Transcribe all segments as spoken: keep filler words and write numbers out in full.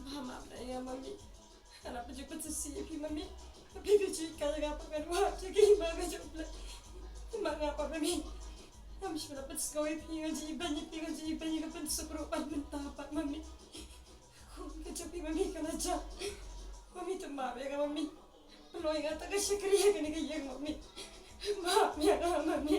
Ba ma ba ïa mami. Nga la pynjah pynsisi ïa phi mami. Phi phi ju ka nga pat ban wad ïa ki ma ka jong Blei. Ma nga pat mami. Ngam shym la pynsngew ïa phi, nga ju ban ïa phi, nga ju ban ïa ka pynsuk ruh pat mynta pat mami. Khun ka jong phi mami ka la jah. Mami to map ïa nga mami. Pynlong ïa nga ta ka shakri ha kane ka ïing mami. Map ïa nga mami.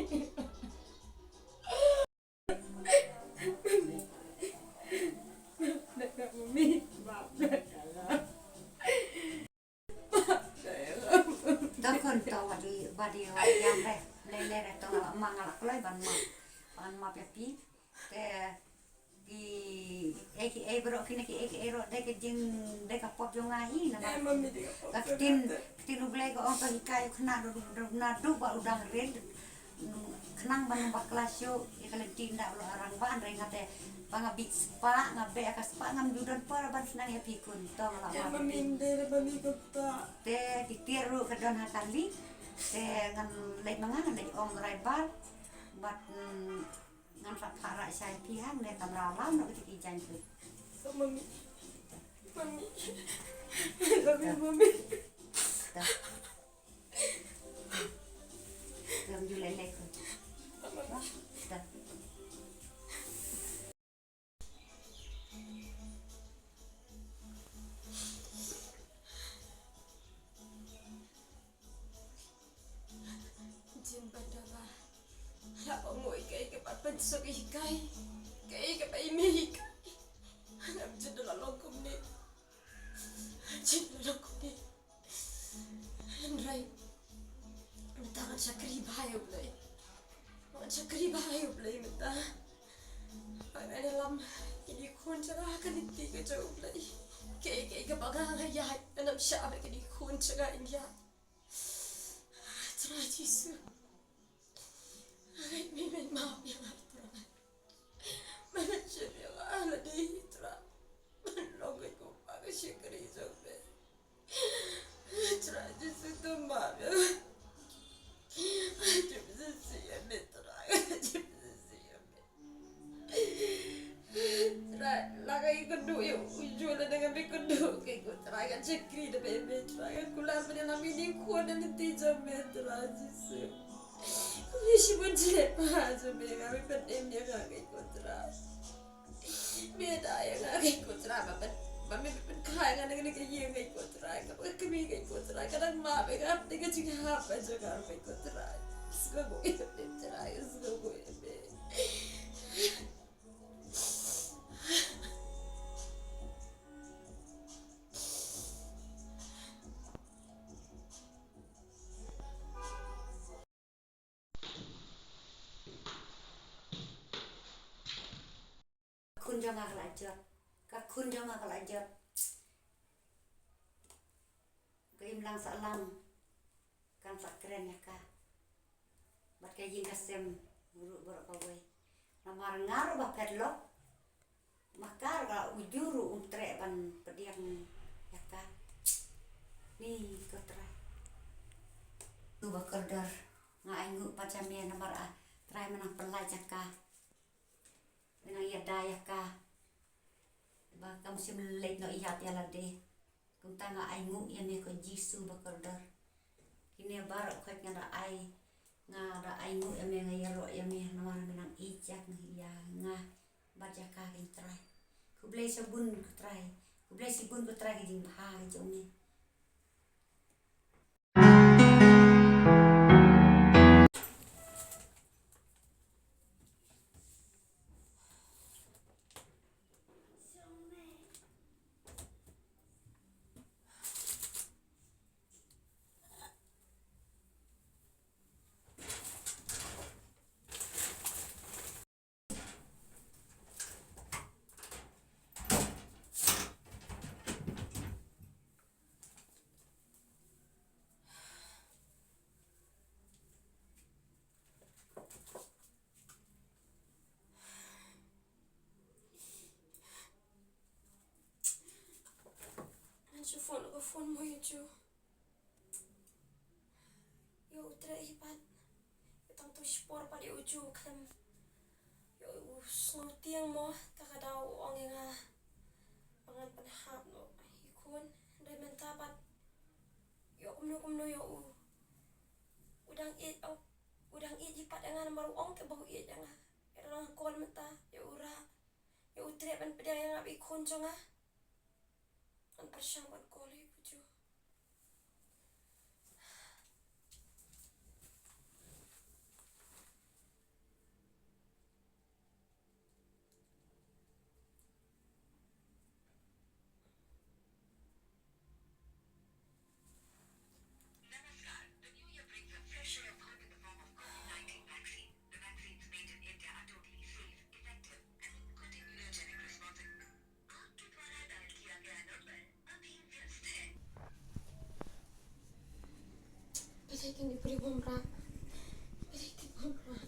To khun to wadi wadi wadi ïam re. Le le re to nga la ma nga la kloi ban ma. Ban map ïa phi. Te ki ei ki ei baroh kine ki ei ki ei ruh dei ka jing dei ka pop jong nga hi namar. Eh, mami dei ka pop ka jong ktien nga te. Ktien U Blei ka ong to hikai u khynnah naduh ba u dang rit. Khnang ban ym bakla shuh ïa ka lynti ynda u la rangbah, hynrei nga te ba nga bit spah, nga beh ka spah, ngam ju don por ban sneng ïa phi khun, to nga la. Ïa, mami, ym dei re mami kumta. Te ki tiar ruh ka don ha kali. Te ngan leit ma nga, ngan leit ong Raidbar. Bad, mm, ngan sa phah rah shai phi hangne kamra lam noh kiti ki jaiñ phi. So, mami. Mami. I love you, mami. Da. Ngam ju lei lei ko. Da. Jin ba da ba. La ba ngoi kai ka ba pynsuk i kai. Kai ka ba i mei i kai. Ngam jin da la long kumne. Jin da la long kumne. Hynrei. Mynta ngan shakri bha ïa u Blei. Ngan shakri bha ïa u Blei mynta. Ba ngan ïalam ïa ki khun jong nga ha ka lynti ka jong u Blei. Kaei kaei kaba nga nga ïaid, ngan ym shah ba ki khun jong nga in ïaid. Trai Jisu. Ai, me men map ïa nga Trai. Me men shim ïa nga lade Trai. Me long ka kumba ka shakri jong me. Trai Jisu to map ïa nga. Jingpynsih ïa me Trai. Jingpynsih ïa me. Trai, la ka i kynduh ïa u Ju lane ngam i kynduh. Kei ko Trai, ngan shakri da ba ïa me Trai, ngan kular ban ïalam ïa ki khun na lynti jong me Trai Jisu. Ïa shibun jingeh ba jong me, ngam i pynim ïa nga kei ko Trai. Me da ïa nga kei ko Trai, ba pyn, ba me pynkha ïa nga na kane ka ïing kei ko Trai, kaba ka kmie kei ko Trai ka dang map ïa nga hapdeng ka jinghap ka jong nga kei ko Trai. Sngewbha ïa me Trai, sngewbha ïa me. Ka khun jong nga ka la jot. Ka khun jong nga ka la jot. Ka imlang sahlang kan sa kren ïa ka. Bad ka ïing ka sem ruh baroh kawei. Namar nga ruh ba phet lok. Ma ka ruh ka la, u Ju ruh um treh ban pdiang ïa ka. Ni ko Trai. U ba kordor. Nga ainguh pat ïa me namar a Trai me nang pynlait ïa ka. Me nang ïada ïa ka. Ba kam shym leit noh ïap ïa lade. Kumta nga ainguh ïa me ko Jisu ba kordor. Kine baroh khoit nga da ai, nga da ainguh ïa me, nga ïaroh ïa me namar me nang ïeit ïa nga, ïa nga bad ïa ka ko Trai. Khublei shibun ko Trai. Khublei shibun ko Trai ka jingbha ka jong me. Ngan shu phone, ka phone mo ïa u Ju. Ïa u treh hi pat. Ïa tang tu shipor pat ïa u Ju khlem. Ïa u sngewtieng mo, ta ka daw u ong ïa nga. Ba ngan pynhap noh ïa i khun, hynrei mynta pat ïoh kumno kumno ïa u. U dang ïeit, u dang ïeit hi pat ïa nga namar u ong te ba u ïeit ïa nga. Ïa u dang call mynta ïa u Rah, ïa u Trep ban pdiang ïa nga bad i khun jong nga. Ngan pyrshang ban call ïa u Ju. Namaskar. The new year brings a fresh ray of hope in the form of COVID nineteen vaccine. The vaccines made in India are totally safe, effective, and have good immunogenic response. आपके द्वारा डायल किया गया नंबर अभी व्यस्त है। Pyrthei, tang ïa u briew bym rah. Pyrthei, tang bym rah.